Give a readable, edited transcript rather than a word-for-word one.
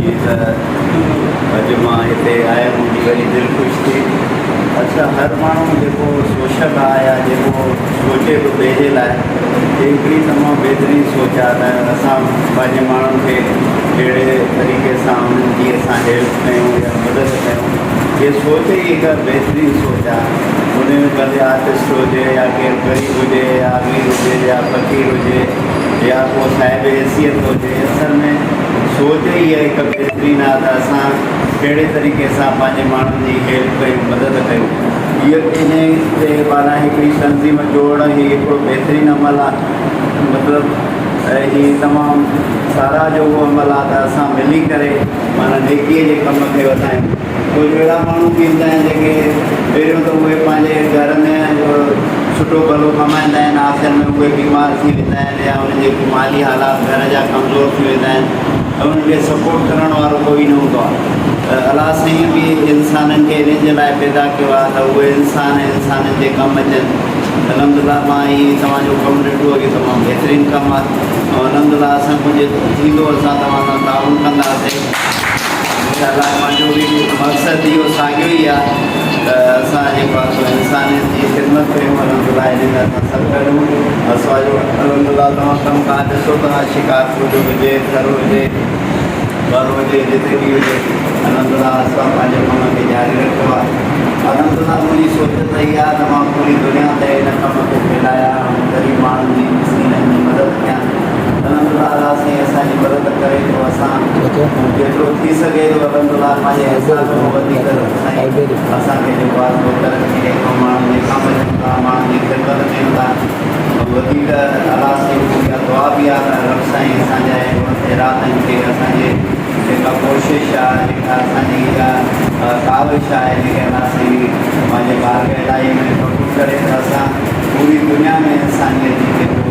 ٿي ته اڄ مان هتي آيم منهنجي وڏي دل خوش ٿي. اڇا هر ماڻهو جيڪو سوشل آ يا جيڪو سوچي ٿو ٻئي جي لاء هي هڪڙي تمام بهترين سوچ آ ته اسان پنهنجي ماڻهن کي ڪهڙي طريقي سان انهن جي اسان هيلپ ڪيون يا مدد ڪيون هي سوچ ئي هڪ بهترين سوچ آ ان ۾ ڀلي آرٽسٽ هجي يا ڪير غريب هجي يا امير هجي يا فقير هجي يا ڪو صاحب حيثيت هجي اصل ۾ سوچ ئي اها هڪ بهترين آهي ته اسان ڪهڙي طريقي سان پنهنجي ماڻهن جي هيلپ ڪيون مدد ڪيون اهو انهي تي معنيٰ هڪڙي تنظيم جوڙڻ هي هڪڙو بهترين عمل آهي مطلب هي تمام ساراهه جوڳو عمل آهي ته اسان ملي ڪري معنيٰ نيڪي جي ڪم کي وڌايون ڪجهه اهڙا ماڻهو به ايندا آهن جيڪي پهريون ته اهي پنهنجي گهر ۾ سٺو ڀلو ڪمائيندا آهن آخر ۾ اهي بيمار ٿي ويندا آهن يا انهن جي مالي حالات گهر جا ڪمزور ٿي ويندا آهن ته انهن کي سپورٽ ڪرڻ وارو ڪوئي نه هوندو آهي ته الله سائين به انسانن کي انهن جي لاء پيدا ڪيو آهي ته اهي انسان انسانن جي ڪم اچن الحمدلله مان هي توهان جو ڪم ڏٺو هي تمام بهترين ڪم آهي ۽ الحمدلله اسان کان جيترو ٿيندو اسان توهان سان تعاون ڪنداسين انشاء الله پنهنجو به مقصد اهو ساڳيو ئي آهي ته اسان جيڪو آهي سو انسانيت جي خدمت ڪيون الحمد لله ان ۾ اسان سڀ گڏ آهيون اسان جو الحمد لله توهان ڪم ڪار ڏسو ٿا شڪارپور جو هجي ٿر هجي بر هجي جتي به هجي الحمد لله اسان پنهنجي ڪم کي جاري رکيو آهي الحمد لله منهنجي سوچ ته اها آهي ته مان پوري دنيا تي ان ڪم کي ڦهلايان ۽ غريب ماڻهن جي مسڪينن جي مدد ڪيان الحمدلله الله سائين اسان جي مدد ڪري ٿو اسان جيترو ٿي سگهي ٿو الحمدلله پنهنجي حساب کان وڌيڪ سائين اسان کي جيڪو آهي سو ترقي ڏئي ٿو ماڻهن جي ڪم اچون ٿا ماڻهن جي خدمت ڪيون ٿا وڌيڪ الله سائين کان اها دعا به آهي ته رب سائين اسان جا ارادن کي اسان جي جيڪا ڪوشش آهي جيڪا اسان جي اها ڪاوش آهي ان کي الله سائين پنهنجي بارگاهه الاهي ۾ قبول ڪري ته اسان پوري دنيا ۾ انسانيت جي خدمت.